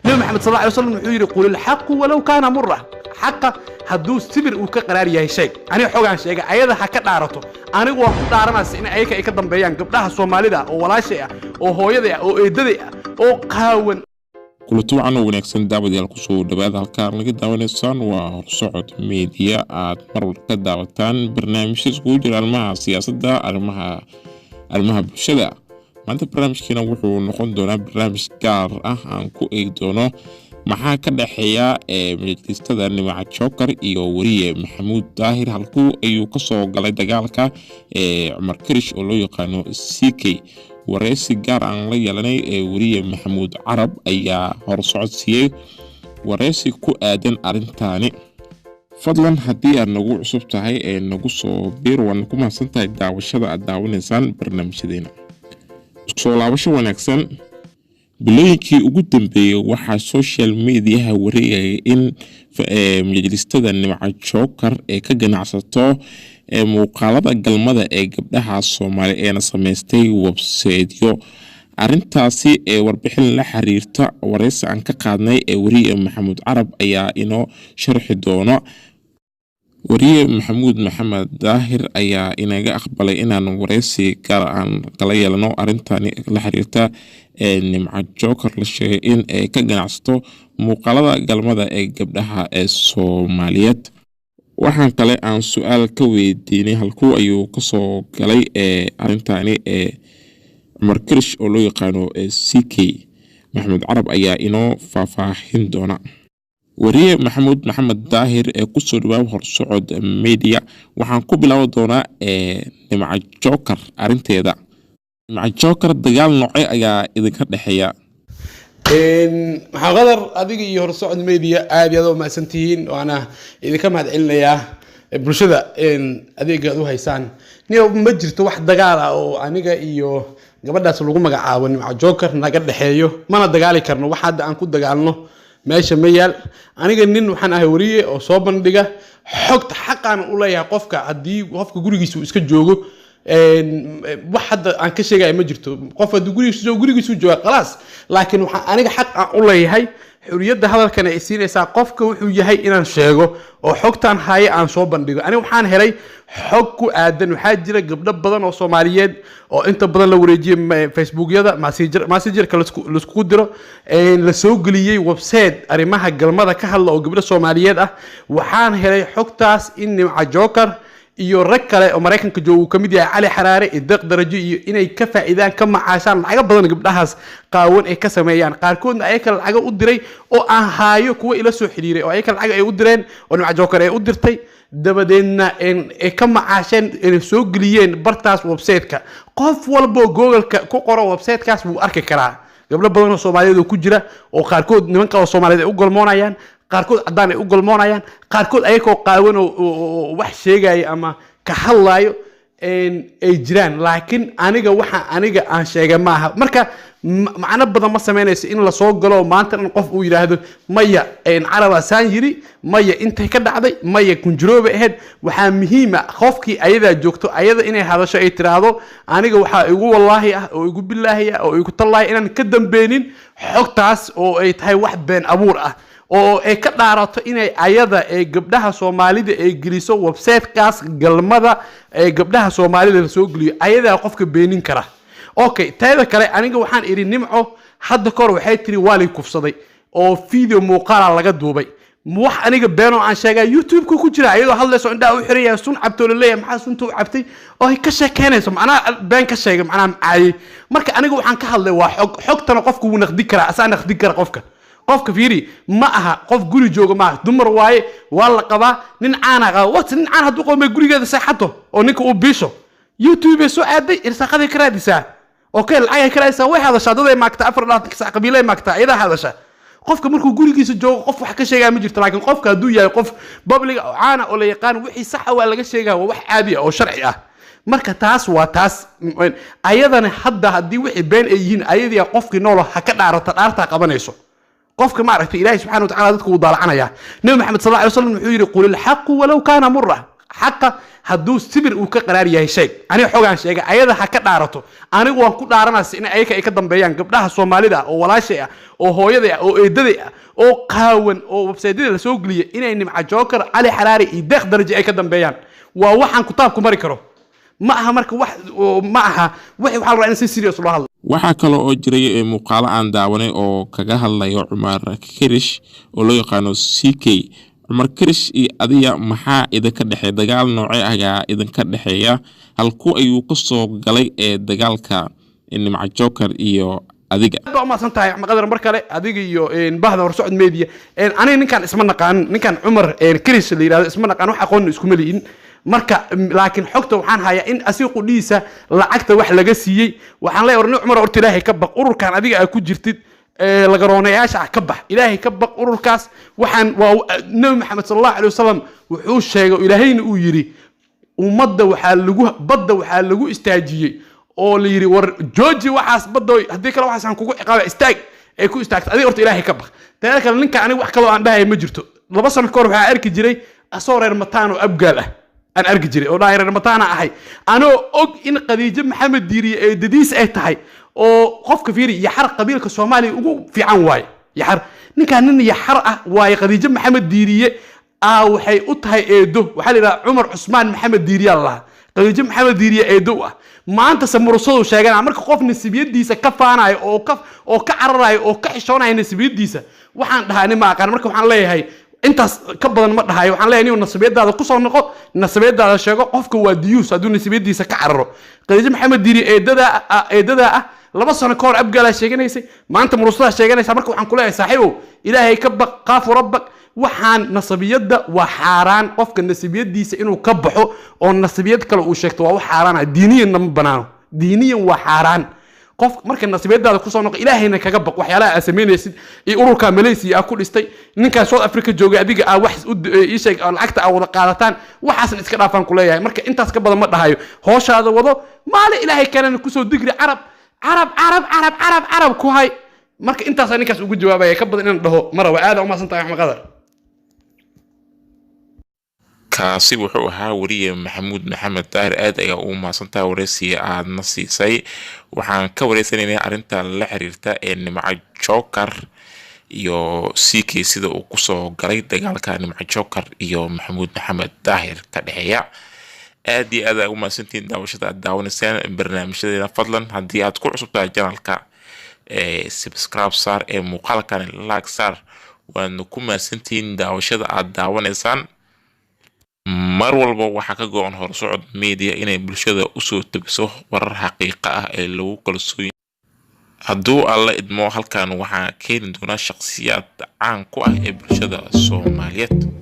Nabi Maxamed sal alay slam wuxuu yidhi: "Qul ilxaqu walow kaana mura." Xaqa hadduu sibir uu ka qaraar yahay sheeg. Aniga xogaan sheegay, ayada ha ka dhaarato. Anigu waan ku dhaaranaysa in ayaka ay ka dambeeyaan gabdhaha Soomaalida oo walaashay ah, oo hooyaday ah, oo eedaday ah, oo qaawan. Kulanti wacan oo wanaagsan, daawadayaal. Kusoo dhawaada halkaan laga daawanaysaan waa Horsocod Media. Aad mar walba ka daawataan barnaamijya iskugu jira arrimaha siyaasadda, arrimaha bulshada. Maanta barnaamijkeena wuxuu noqon doonaa barnaamij gaar ah aan ku eegi doono maxaa ka dhexeeya ee majlistada Nimca Joker iyo weriye Maxamuud Daahir. Halkuu ayuu kasoo galay dagaalka ee Cumar Karish oo loo yaqaano CK? Wareysi gaar aan la yeelanay ee weriye Maxamuud Carab ayaa horsocod siiyey wareysi ku aadan arrintaani. Fadlan, haddii aad nagu cusub tahay ee nagu soo biir. Waadna ku mahadsan tahay daawashada aad daawanaysaan barnaamijyadeena. Isku soo laabasho wanaagsan. Bilooyinkii ugu dambeeyey waxaa social mediaha wareegayay in majlistada Nimca Joker ee ka ganacsato muuqaalada galmada ee gabdhaha Soomaali eena sameystay websiteyo. Arintaasi ee warbixin la xiriirta wareysi aan ka qaadnay ee weriye Maxamuud Carab ayaa inoo sharxi doono. Weriye Maxamuud Maxamed Daahir ayaa inaga aqbalay inaan wareysi gaar aan kala yeelano arintani la xiriirta ee Nimca Joker la sheegay in ay ka ganacsato muuqaalada galmada ee gabdhaha ee Soomaaliyeed. Waxaan kale aan su-aal ka weydiinay halkuu ayuu kasoo galay ee arintani ee Cumar Karish oo loo yaqaano CK. Maxamuud Carab ayaa inoo faahfaahin doona. Weriye Maxamuud Maxamed Daahir ee kusoo dhawaab Horsocod Media. Waxaan ku bilaabi doonaa Nimca Joker arinteeda. Nimca Joker, dagaal noocee ayaa idinka dhexeeya? Maxaa qadar, adiga iyo Horsocod Media aad iyo aad u mahadsantihiin, waana idinka mahad celinayaa bulshada adeega aad u haysaan. Niyo, ma jirto wax dagaal ah oo aniga iyo gabadhaas lagu magacaabo Nimco Joker naga dhexeeyo, mana dagaali karno. Wax hadda aan ku dagaalno meesha ma yaal. Aniga nin waxaan ahay wariye oo soo bandhiga xogta, xaqaan u leeyahay. Qofka haddii qofka gurigiisa uu iska joogo, wax hadda aan ka sheegaya ma jirto. Qof haddii gurigiisu joogo, gurigiisu jooga, khalaas. Laakiin waxaa aniga xaq aan u leeyahay, xuriyadda hadalkan ay siinaysaa qofka wuxuu yahay inaan sheego oo xogtaan haye aan soo bandhigo. Aniga waxaan helay xog ku aadan waxaa jira gabdho badan oo Soomaaliyeed oo inta badan la wareejiyey Facebookyada, Messengerka laiskugu diro, la soo geliyey website arrimaha galmada ka hadla oo gabdho Soomaaliyeed ah. Waxaan helay xogtaas in Nimca Joker iyo rag kale oo Maraykanka jooga, uu kamid yahay Cali Xaraare iyo Deeq Darajo, iyo inay ka faa'iidaan, ka macaashaan lacago badan gabdhahaas qaawan ay ka sameeyaan. Qaarkoodna ayaka lacago u diray oo aan haayo, kuwa ila soo xiriiray oo ayaka lacag ay u direen oo Nimca Joker ay u dirtay, dabadeedna ay ka macaasheen, inay soo geliyeen bartaas website-ka. Qof walboo Google-ka ku qoro website-kaas wuu arki karaa gabdho badan oo Soomaaliyeed oo ku jira, oo qaarkood nimanka oo Soomaaliyeed ay u galmoonayaan, qaarkood caddaan ay u galmoonayaan, qaarkood ayagoo qaawan oo wax sheegaya ama ka hadlaayo ay jiraan. Laakiin aniga waxa aniga aan sheegay maaha. Marka macno badan ma samaynayso in lasoo galo maanta in qof uu yidhaahdo: "Maya, Carabaa saan yiri, maya, intay ka dhacday, maya, kunjurooba ahayd." Waxaa muhiima qofkii ayadaa joogto, ayada inay hadasho, ay tiraahdo: "Aniga waxaa igu wallaahi ah oo igu bilaahi ah oo igu tallaahi inaan ka dambeynin xogtaas, oo ay tahay wax been abuur ah," oo ay ka dhaarato inay ayada ee gabdhaha Soomaalida ay geliso websitekaas galmada ee gabdhaha Soomaalida lasoo geliyo. Ayadaa qofka beenin kara. Okay, teeda kale, aniga waxaan idhi Nimco hadda kahor waxay tiri waa lay kufsaday oo video muuqaala laga duubay. Wax aniga beenoo aan sheegaa YouTube-ka ku jira, iyadoo hadlayso, indhaha u xiran yahay, sun cabtoo la leeyahay maxaa sunta u cabtay, oo ay ka sheekeynayso, macnaha been ka sheegay, macnaha macaayey. Marka aniga waxaan ka hadlay waa xog. Xogtana qofka wuu naqdi karaa, asaa naqdi kara. Qofka fiiri, ma aha qof guri jooga, maaha, dumar waaye, waa la qabaa, nin caana qaba. Waqti nin caan hadduu qabo, may gurigeeda seexato oo ninka uu biisho? YouTube ay soo aaday, irsaaqaday ka raadisaa. Okay, lacag ay ka raadisaa, way hadashaa, daday maagtaa, 24-ka sac qabiilay maagtaa, iyadaa hadasha. Qofka markuu gurigiisa joogo, qof wax ka sheegaa ma jirto. Laakiin qofka hadduu yahay qof public-ga oo caana oo la yaqaan, wixii saxa waa laga sheegaa, waa wax caadi ah oo sharci ah. Marka taas waa taas. Ayadana hadda haddii wixii been ay yihiin, ayadii qofkii noolo ha ka dhaarato, dhaartaa qabanayso. Qofka maaragtay, Ilaahay subxana watacala dadka wuu daalacanayaa. Nabi Maxamed sal alay slam wuxuu yidhi: "Qul ilxaqu walow kaana mura." Xaqa hadduu sibir uu ka qaraar yahay, sheeg. Aniga xogaan sheegay, ayada ha ka dhaarato. Anigu waan ku dhaaranaysa in ayaka ay ka dambeeyaan gabdhaha Soomaalida ah oo walaashay ah oo hooyaday ah oo eedaday ah oo qaawan oo websaydyada lasoo geliyay, inay Nimca Joker, Cali Xaraari iyo Deeq Daraje ay ka dambeeyaan. Waa waxaan kutaabku mari karo ma aha. Marka wax ma aha, wax waxaa la rabaa in si serious loo hadlo. Waxaa kale oo jiray muuqaalo aan daawanay oo kaga hadlayo Cumar Kirish oo loo yaqaano CK. Cumar Kirish iyo adiga maxaa idinka dhexeeya? Dagaal noocee ayaa idinka dhexeeya? Halku ayuu kasoo galay ee dagaalka Nimca Joker iyo adiga? Aad baa umahadsan tahay, Axmed Qadar, mar kale adiga iyo bahda Horsocod Media. Aniga ninkaan isma naqaanin. Ninkan Cumar Kirish la yidhahdo isma naqaan, wax aqoonna iskuma li'in. Marka laakiin xogta waxaan hayaa in asiga qudhiisa lacagta wax laga siiyey. Waxaan leeyahay, war nin Cumar, horta Ilaahay ka baq. Ururkan adiga aad ku jirtid lagaroonayaasha ah, ka bax, Ilaahay ka baq. Ururkaas waxaan waa Nabi Maxamed sal Allahu alay wasalam wuxuu sheegay oo Ilaahayna uu yidhi ummadda waxaa lagu badda waxaa lagu istaajiyey oo la yidhi, war jooji waxaas badda, haddii kale waxaasaan kugu ciqaaba, istaag ay ku istaagto. Adiga horta Ilaahay ka baq. Teeda kale, ninka aniga wax kaloo aan dhahaya ma jirto. 2 sano ka hor waxaa arki jiray asoo reer Mataan oo Abgaal ah aan arki jiray oo dhahay reer Mataana ahay, anoo og in Khadiijo Maxamed Diiriye eedadiis ay tahay. Oo qofka fiiri, Yaxar qabiilka Soomaaliya ugu fiican waaye. Yaxar ninkaan nin Yaxar ah waaye. Khadiijo Maxamed Diiriye waxay u tahay eedo. Waxaa la yidhaha Cumar Cusmaan Maxamed Diiriyaa la lahaa. Khadiijo Maxamed Diiriye eedo u ah, maanta samurusadu sheegana. Marka qof nasibiyadiisa ka faanayo oo ka cararayo oo ka xishoonayo nasibiyadiisa, waxaan dhahaa nin ma aqaan. Marka waxaan leeyahay, intaas ka badan ma dhahayo. Waxaan leeyahay, inuu nasibiyadaada kusoo noqo, nasibiyadaada sheego. Qofka waa diyuus hadduu nasibiyadiisa ka cararo. Khadiijo Maxamed Diiriye eedadaa ah, 2 sano ka hor Abgaalaa sheeganaysay, maanta murusadaa sheeganaysa. Marka waxaan ku leeyahay, saaxiibow, Ilaahay ka baq, qaafu rabbak. Waxaan nasabiyadda waa xaaraan. Qofka nasabiyadiisa inuu ka baxo oo nasabiyad kale uu sheegto waa wax xaaraan ah. Diiniyanna ma banaano, diiniyan waa xaaraan. Qof marka nasabiyadaada kusoo noqo, Ilaahayna kaga baq waxyaalaha aad samaynaysid iyo ururka Malaysia aa ku dhistay, ninkaa South Africa joogay adiga aa wax ii sheeg oo lacagta aa wada qaadataan. Waxaasna iska dhaafaan ku leeyahay. Marka intaas ka badan ma dhahayo. Hooshaada wado, maali Ilaahay kalena kusoo digri carab carab carab carab carab carab ku hay. Marka intaasaa ninkaas ugu jawaabaya, ka badan inaan dhaho ma rabo. Aad umahadsan tahay, Axmed Qadar. Kaasi wuxuu ahaa weriye Maxamuud Maxamed Daahir. Aad ayaa ugu mahadsantaha wareysiga aadna siisay. Waxaan ka wareysanaynay arrinta la xiriirta ee Nimco Joker iyo CK, sida uu kusoo galay dagaalka Nimco Joker iyo Maxamuud Maxamed Daahir ka dhexeeya. Aad iyo aad aa ugu mahadsantihiin daawashada aad daawanaysaan barnaamijyadeena. Fadlan haddii aad ku cusub tahay channelka, subscribe saar ee muuqaalkan like saar. Waadna ku mahadsantihiin daawashada aad daawanaysaan. Mar walba waxaa ka go-an Horsocod Media inay bulshada usoo tabiso warar xaqiiqa ah ee lagu kalsoon. Hadduu Alla idmo, halkan waxaa keeni doonaa shaqsiyaad caan ku ah ee bulshada Soomaaliyeed.